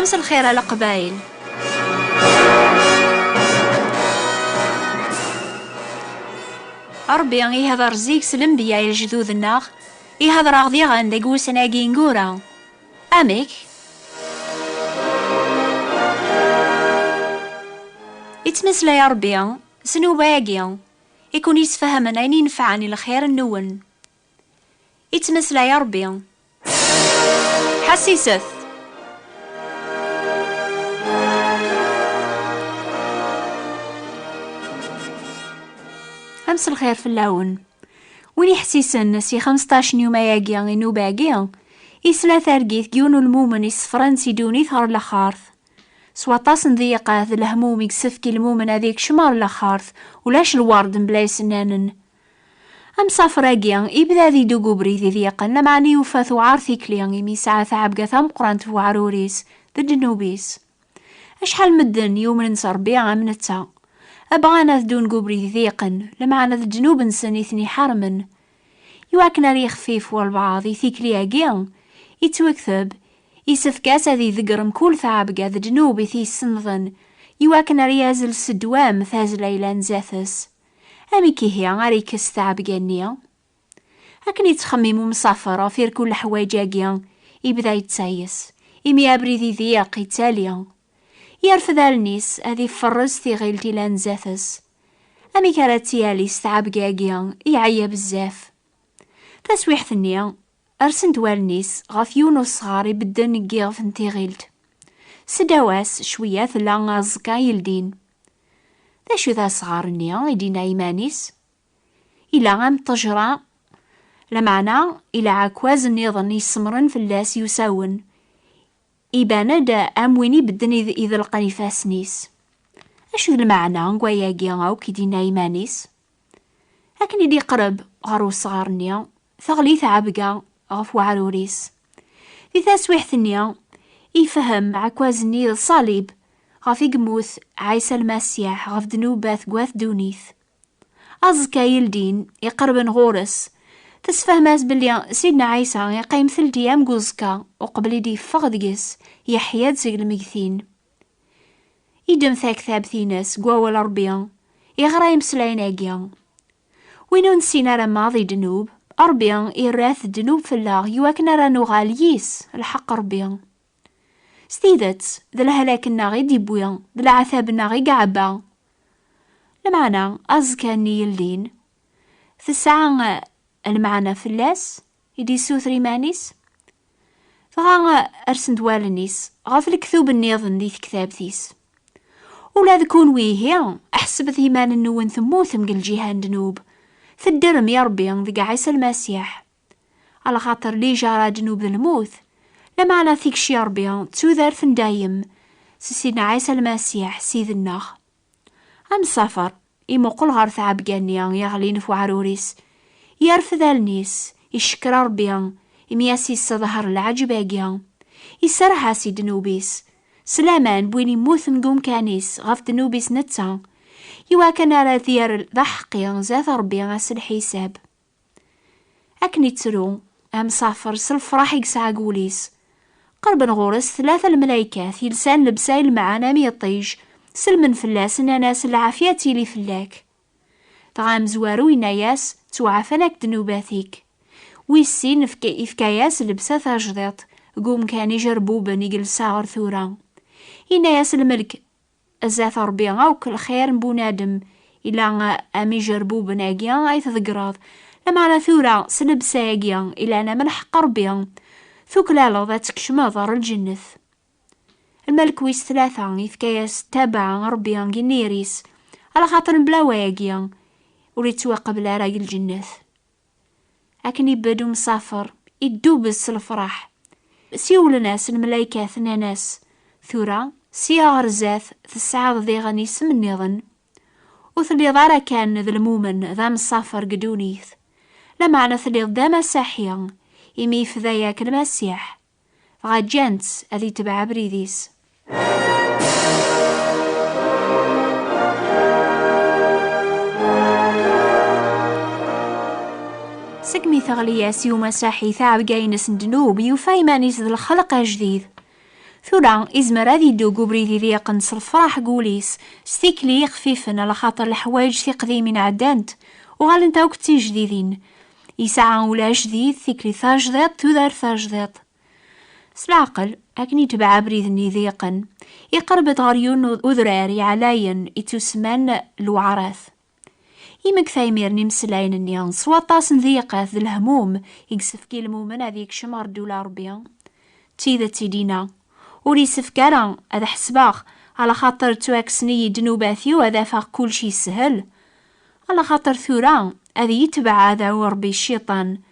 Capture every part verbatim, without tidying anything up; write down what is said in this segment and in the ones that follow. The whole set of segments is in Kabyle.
Lxir a Leqbayel. Ṛebbi ihder zik s lenbiya i lejdud-nneɣ, ihder-aɣ diɣen deg wussan-agi ineggura. Amek? Ittmeslay Ṛebbi s nnuba-agi i kun-yesfehmen ayen inefɛen i lxir-nwen. Ittmeslay Ṛebbi. Ḥassiset! Amselxir fell-awen. Win iḥessisen si xemseṭṭac n yuma-agi i nnuba-agi, isla targit n yiwen ulmumen isefren si ddunit ɣer laxert. S waṭas n diqat d lehmum i yessefk i lmumen ad ikcem ɣer laxert, ulac lwerd mebla isennanen. Amsafer-agi ibda ad idug ubrid i d-yeqqen, lameɛna yufa tewɛer tikli imi yesɛa taɛebga tameqqrant f uɛrur-is d ddnub-is. Acḥal medden yumnen s Ṛebbi am netta, bɣan ad ddun deg ubrid i d-yeqqen, lameɛna d ddnub-nsen i ten-iḥermen. Iwakken ar yexfif walbeɛḍ i tikli-agi, ittwekteb, isefk-as ad idegger mkul taɛebga d ddnub i t-yessenḍen, iwakken ar yazzel s ddwam tazzla yellan zdat-s. Amek ihi ara ikkes taɛebga-nni? Akken ittxemmim umsafer ɣef irkul leḥwayeǧ-agi, ibda yettayes, imi abrid idiq, ittali. Yerfed allen-is ad iferrez tiɣilt ilan zdat-s. Amek ara tt-yali s tɛebga-agi? Yeɛya bezzaf. Taswiḥt-nni, rsent wallen-is ɣef yiwen usɣar ibedden deg yiɣef n tiɣilt. Seddaw-as cwiya tella aẓekka yeldin. D acu-t asɣar-nni? I d-yenna iman-is. Ila am ṭṭejra, lameɛna ila ɛekkaz nniḍen yessemmren fell-as yusawen. Iban-d am win ibedden id-, idelqen ifassen-is. Acu d lmeɛna n wayagi akk i d-yenna iman-is? Akken i d-iqreb ɣer usɣar-nni, teɣli tɛebga ɣef weɛrur-is. Di taswiḥt-nni, ifhem ɛekkaz-nni d ṣṣalib ɣef i yemmut Ɛisa Lmasiḥ ɣef ddnubat n wat ddunit. Aẓekka yeldin iqerben ɣur-s, tessefhem-as belli Sidna Ɛisa iqqim teldi am uẓekka uqbel i d-yeffeɣ deg-s Yeḥya-d seg lmegtin. Iddem taktabt-ines deg wawal Ṛebbi, iɣra imeslayen-agi. Win ur nessin ara maḍi ddnub, Ṛebbi irra-t ddnub fell-aɣ iwakken ara nuɣal yis lḥeqq Ṛebbi. S tidet, d lehlak-nneɣ i d-iwwi, d leɛtab-nneɣ i iɛebba. Lameɛna, aẓekka-nni yeldin, tesɛa, eh, lmeɛna fell-as, i d-issuter iman-is? Dɣa, eh, rsen-d wallen-is ɣef lektub nniḍen di tektabt-is. Ula d kunwi ihi, ḥesbet iman-nwen temmutem deg lǧiha n ddnub, teddrem i Ṛebbi deg Ɛisa Lmasiḥ. Alaxaṭer lijara ddnub d lmut, lameɛna tikci Ṛebbi d tudert n dayem, s Sidna Ɛisa Lmasiḥ, Ssid-nneɣ. Amsafer, imuqel ɣer tɛebga-nni yeɣlin f uɛrur-is, yerfed allen-is, icekkeṛ Ṛebbi, imi as-yesseḍher leɛǧeb-agi. Iserreḥ-as i ddnub-is, s laman n win immuten deg umkan-is ɣef ddnub-is netta, iwakken ara t-yerr d aḥeqqi zdat Ṛebbi ass lḥisab. Akken ittru amsafer s lefraḥ i yesɛa deg wul-is, qerben ɣur-s tlata lemlaykat yelsan lebsa ilemɛen am yiṭij, selmen fell-as, nnan-as: "Lɛafya ad tili fell-ak." Dɣa amezwaru yenna-yas: "Ttwaɛfan akk ddnubat-ik." Wis sin, ifka-, ifka-yas lebsa tajdiṭ deg umkan ijerbuben i yelsa ɣer tura. Yenna-yas lmelk: "Zdat Ṛebbi akk lxir n bunadem ila am ijerbuben-agi ay tḍeggreḍ. Lameɛna tura, s lebsa-agi ilan am lḥeqq Ṛebbi, tuklaleḍ ad tkecmeḍ ɣer lǧennet." Lmelk wis tlata ifka-yas ttabaɛ Ṛebbi deg inyir-is, alaxaṭer mebla wayagi ur ittwaqbel ara deg lǧennet. Akken ibedd umsafer, iddubez s lefraḥ. Siwlen-as lmelaykat, nnan-as: "Tura, sya ɣer zdat, tesɛiḍ diɣen isem nniḍen. Ur telliḍ ara kan d lmumen, d amsafer deg ddunit, lameɛna telliḍ d amasaḥi, imi yefda-yak Lmasiḥ." Dɣa ǧǧan-tt ad itbeɛ abrid-is. Segmi teɣli-yas i umasaḥi taɛebga-ines n ddnub, yufa iman-is d lxelq ajdid. Tura, izmer ad iddu deg ubrid iḍiqen s lefraḥ deg wul-is, s tikli ixfifen, ala xaṭer leḥwayeǧ tiqdimin ɛeddant, uɣalent akk d tijdidin. Yesɛa ul ajdid, tikli tajdiṭ, tudert tajdiṭ. S leɛqel, akken itbeɛ abrid-nni iḍiqen, iqerreb-d ɣer yiwen n udrar iɛlayen ittusemman Lweɛrat. Imekta imiren imeslayen-nni s waṭas n diqat d lehmum i yessefk i lmumen ad yekcem ɣer ddula Ṛebbi. D tidet i d-yenna, ur yessefk ara ad ḥesbeɣ, ala xaṭer ttwakksen-iyi ddnubat-iw ad afeɣ kullec yeshel. Ala xaṭer tura ad iyi-tbeɛ adaw Ṛebbi cciṭan,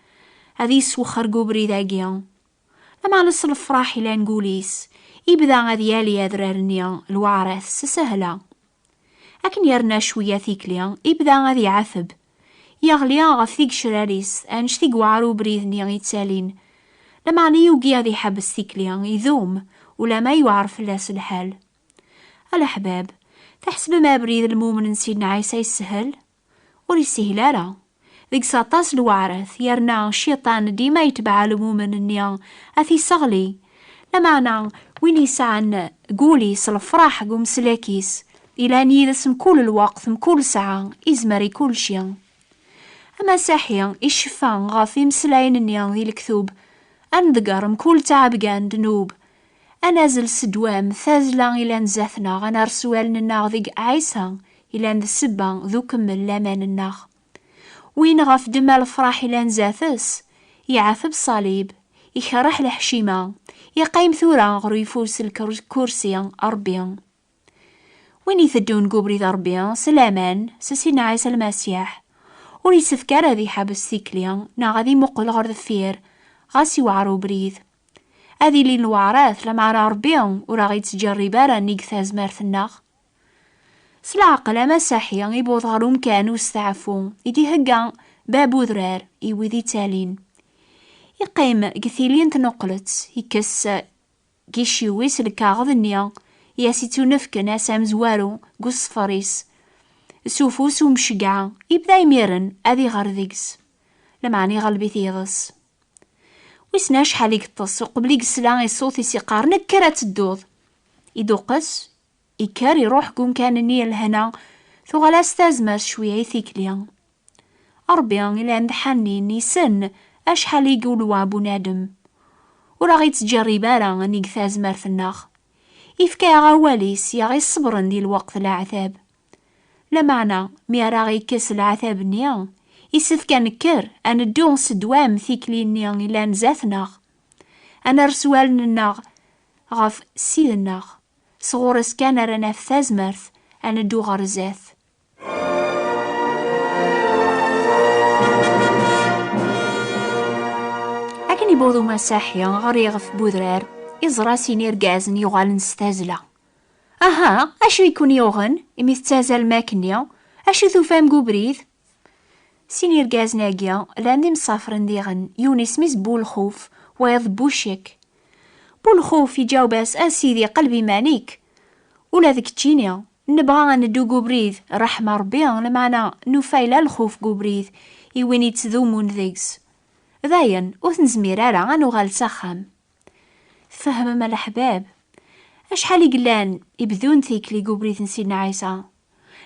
ad yesswexxer deg ubrid-agi. Lameɛna s lefraḥ ilan deg wul-is, ibda ad yali adrar-nni Lweɛrat s sahla. Akken yerna cwiya tikli, ibda ad iɛateb. Yeɣli ɣef tigecrar-is, annect i yewɛer ubrid-nni ittalin. Lameɛna yugi ad iḥebbes tikli, idum, ulama yewɛer fell-as lḥal. A leḥbab, tḥesbem abrid n lmumen n Sidna Ɛisa yeshel? Ur yeshil ara. Deg-s aṭas lweɛrat, yerna cciṭan dima yetbeɛ lmumen-nni ad t-isseɣli. Lameɛna win yesɛan deg wul-is lefraḥ deg umeslak-is, ilan yid-s mkul lweqt, mkul ssaɛa, izmer i kulci. Amasiḥi iceffa ɣef imeslayen-nni di lektub, ad nḍegger mkul ttɛebga n ddnub, ad nazzel s ddwam tazzla ilan zdat-neɣ, ad nerr s wallen-nneɣ deg Ɛisa ilan d ssebba d ukemmel n laman-nneɣ. Win ɣef ddemma lefraḥ ilan zdat-s, iɛateb ṣṣalib, ikerreḥ leḥcima, iqqim tura ɣer uyeffus n lkur-, kursi n Ṛebbi. Win iteddun deg ubrid n Ṛebbi s laman s Sidna Ɛisa Lmasiḥ, ur yessefk ara ad iḥabes tikli neɣ ad imuqel ɣer deffir, ɣas iweɛer ubrid. Ad ilin lweɛrat, lameɛna Ṛebbi ur aɣ-ittǧerrib ara nnig tazmert-nneɣ. S leɛqel amasiḥi iwweḍ ɣer umkan usteɛfu i d-ihegga Bab Udrar i wid ittalin. Iqqim deg tili n tneqlet, ikkes deg iciwi-s lkaɣeḍ-nni i as-ittunefken ass amezwaru deg uṣeffer-is, s ufus umceggeɛ, ibda imiren ad iɣer deg-s, lameɛna iɣleb-it yiḍes. Wissen acḥal i yeṭṭes uqbel i yesla i ṣṣut-is iqqaren: "Kker ad tedduḍ!" Iduqqes, ikker, iruḥ deg umkan-nni n lehna, tuɣal-as tazmert cwiya i tikli. Ṛebbi ilan d ḥanin, issen acḥal i yulwa bunadem. Ur aɣ-ittǧerrib ara nnig tazmert-nneɣ. Ifka-yaɣ awal-is i aɣ-iṣebren di lweqt n leɛtab. Lameɛna, mi ara aɣ-ikkes leɛtab-nni, isefk ad nekker, ad neddu s ddwam tikli-nni ilan zdat-neɣ. Ad nerr s wallen-nneɣ ɣef Ssid-nneɣ. Sɣur-s kan ara naf tazmert ad neddu ɣer zdat. Akken iwweḍ umasiḥi ɣer yixef n udrar, iẓra sin irgazen yuɣalen s tazzla. "Aha, acu i ken-yuɣen imi tettazzalem akkenni? Acu tufam deg ubrid?" Sin irgazen-agi llan d imsafren diɣen, yiwen isem-is Bulxuf, wayeḍ Bucek. Bulxuf iǧaweb-as: "A Sidi, qleb iman-ik. Ula d keččini, nebɣa ad neddu deg ubrid, ṛṛeḥma Ṛebbi, lameɛna nufa yella lxuf deg ubrid i win ittdumun deg-s. Dayen, ur t-nezmir ara ad nuɣal s axxam." Tfehmem a leḥbab? Acḥal i yellan ibdun tikli deg ubrid n Sidna Ɛisa.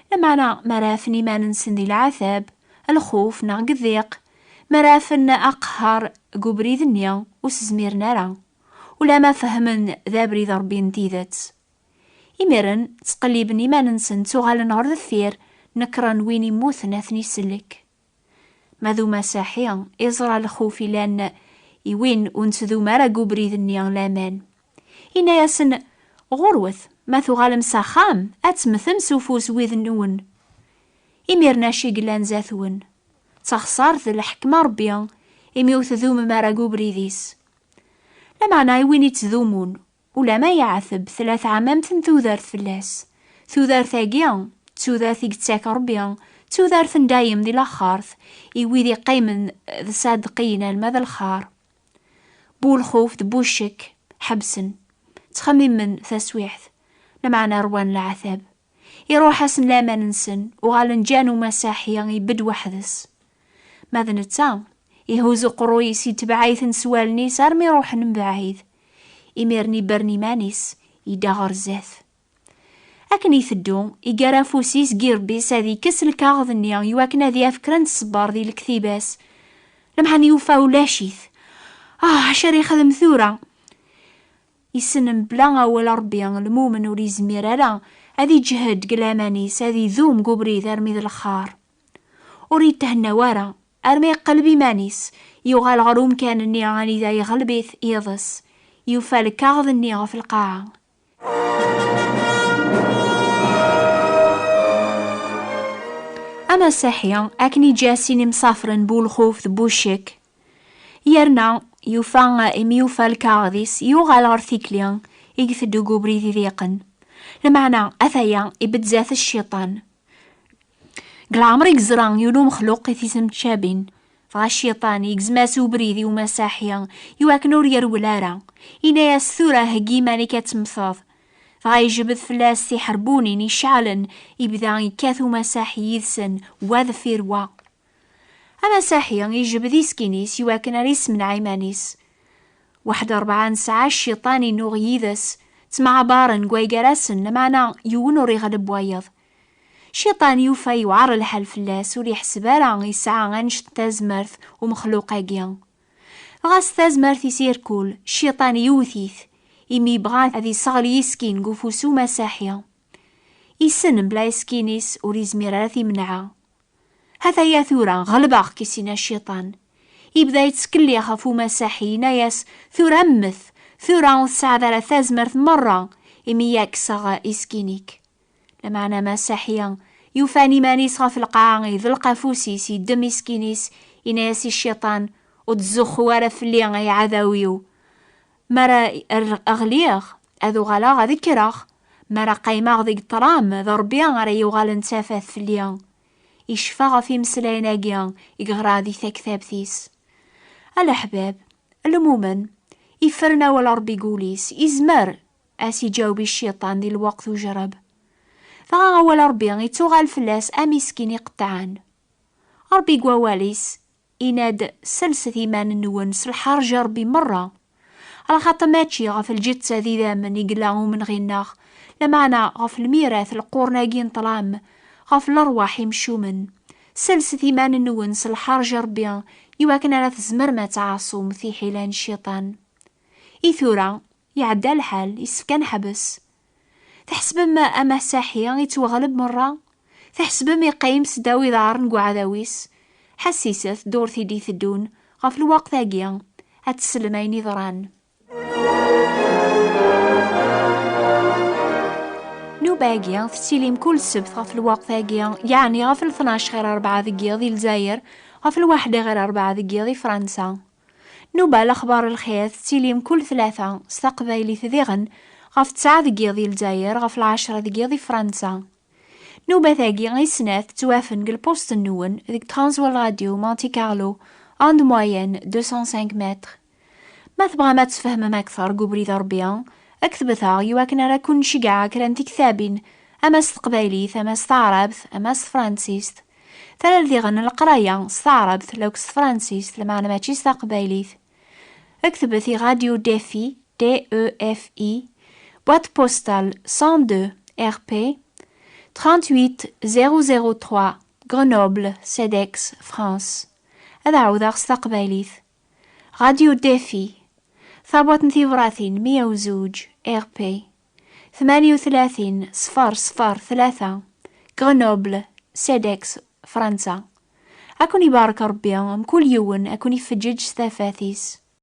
Lameɛna, mi ara afen iman-nsen di leɛtab, lxuf neɣ deg ddiq, mi ara afen aqehher deg ubrid-nni, ur s-zmiren ara, ulamma fehmen d abrid Ṛebbi n tidet. Imiren, ttqelliben iman-nsen, ttuɣalen ɣer deffir, nekren win immuten ad ten-isellek. Ma d umasiḥi, iẓra lxuf ilan i win ur nettdum ara deg ubrid-nni n laman. Inna-yasen: "Ɣurwet, ma tuɣalem s axxam, ad temmtem s ufus wid-nwen." Imiren acu i yellan zdat-wen? D taxṣart d lḥekma Ṛebbi, imi ur tdumem ara deg ubrid-is. Lameɛna i win ittdumun, ulamma yeɛteb, tella tɛamamt n tudert fell-as. Tudert-agi, d tudert i yettak Ṛebbi, d tudert n dayem di laxert, i wid iqqimen d ṣaddeqiyen alma d lxar. Bu lxuf d bu ccek, ḥebsen, ttxemmimen taswiɛt, lameɛna ṛwan leɛtab. Iruḥ-asen laman-nsen, uɣalen ǧǧan umasiḥi ibedd weḥd-s. Ma d netta, ihuz uqerruy-is, itbeɛ-iten s wallen-is armi ruḥen mebɛid. Imiren ibren iman-is, yedda ɣer zdat. Akken iteddu, iger afus-is deg yirebbi-s ad ikkes lkaɣeḍ-nni iwakken ad yaf kra n tṣebber di lektiba-s. Lameɛna yufa ulac-it. Ah, acu ara yexdem tura? Issen mebla awal Ṛebbi, lmumen ur yezmir ara ad iǧhed deg laman-is, ad idum deg ubrid armi d lexxar. Ur yethenna wara, armi yeqleb iman-is, yuɣal ɣer umkan-nni anida yeɣleb-it yiḍes, yufa lkaɣeḍ-nni ɣef lqaɛa. Amasaḥi, akken iǧǧa sin imsafren bu lxuf d bu ccek, yerna yufa, imi yufa lkaɣeḍ-is, yuɣal ɣer tikli i iteddu deg ubrid iḍiqen. Lameɛna, ataya, ibedd zdat cciṭan. Deg leɛmer i yeẓra yiwen umexluq i tisemcabin, dɣa cciṭan yegzem-as ubrid i umasaḥi iwakken ur yerwel ara. Yenna-yas: "Tura heggi iman-ik ad temmteḍ." Dɣa yejbed fell-as tiḥerbunin iceɛlen, ibda yekkat umasaḥi yid-sen, wa deffir wa. Amasaḥi yejbed iskin-is iwakken ara yessemneɛ iman-is. Waḥed rebɛa n ssaɛa cciṭan inuɣ yid-s, ttemɛabaren deg way gar-asen, lameɛna yiwen ur iɣleb wayeḍ. Cciṭan yufa yewɛer lḥal fell-as, ur yeḥseb ara yesɛa annect n tazmert umexluq-agi. Ɣas tazmert-is irkul, cciṭan yewwet-it, imi yebɣa ad yesseɣli iskin deg ufus umasaḥi. Issen mebla iskin-is ur yezmir ara ad t-imneɛ. "Hataya tura, ɣelbeɣ-k," i s-yenna cciṭan. Yebda yettkellix ɣef umasaḥi, yenna-yas: "Tura mmet, tura ur tesɛiḍ ara tazmert merra imi i ak-kkseɣ iskin-ik." Lameɛna amasaḥi yufan iman-is ɣef lqaɛa, iḍelq afus-is, yeddem iskin-is, yenna-yas i cciṭan: "Ur d-ttzuxxu ara fell-i, ay aɛdaw-iw. Mi ara r-, ɣliɣ, ad uɣaleɣ ad kkreɣ. Mi ara qqimeɣ deg ṭṭlam, d Ṛebbi ara yuɣalen d tafat fell-i." Icfa ɣef imeslayen-agi i yeɣra di taktabt-is. A leḥbab, lmumen, ifren awal Ṛebbi deg wul-is, izmer ad s-iǧaweb i cciṭan di lweqt ujrab. Dɣa awal Ṛebbi ittuɣal fell-as am iskin iqeṭṭɛen. Ṛebbi deg wawal-is, yenna-d: "Selset iman-nwen s lḥerǧ a Ṛebbi merra." Alaxaṭer mačči ɣef lǧetta d idammen i yella umenɣi-nneɣ, lameɛna ɣef lmirat, lqurn-agi n ṭṭlam, ɣef lerwaḥ imcumen. Selset iman-nwen s lḥerǧ a Ṛebbi, iwakken ara tzemrem ad tɛaṣum tiḥila n cciṭan. I tura, iɛedda lḥal, yessefk ad neḥbes. Tḥesbem amasaḥi yettwaɣleb merra? Tḥesbem yeqqim s ddaw iḍarren n uɛdaw-is? Ḥessiset ddurt i d-iteddun ɣef lweqt-agi, ad teslem ayen yeḍran. Nnuba-agi tettili mkul ssebt ɣef lweqt-agi, yeɛni ɣef tnac ɣir rebɛa deg yiḍ i Lezzayer, ɣef lwaḥda ɣir rebɛa deg yiḍ i Fransa. Nnuba Lexbar Lxir tettili mkul tlata s taqbaylit diɣen, ɣef tesɛa deg yiḍ i Lezzayer, ɣef lɛecra deg yiḍ i Fransa. Nnubat-agi i snat ttwafen deg lpost-nwen deg Transworld Radio Monte Carlo, onde moyenne deux cent cinq mètres. Ma tebɣam ad tfehmem akteṛ deg ubrid Ṛebbi, ktbet-aɣ iwakken ara ken-nceggeɛ kra n tektabin, ama s teqbaylit, ama s taɛrabt, ama s tefransist. Tara diɣen leqraya s taɛrabt law s tefransist, lameɛna mačči s taqbaylit. Ktbet i Radio Defi, D E F I, boîte postale cent deux R P, trente-huit zéro zéro trois, Grenoble, Cedex, France. Ad ɛawdeɣ s taqbaylit. Radio Defi, tabwaṭ n tibratin meyya u zuǧ R P, tmanya u tlatin ṣfeṛ ṣfeṛ tlata, Grenoble, Cedex, Fransa. Ad ken-ibarek Ṛebbi, mkul yiwen ad ken-ifeǧǧeǧ s tafat-is.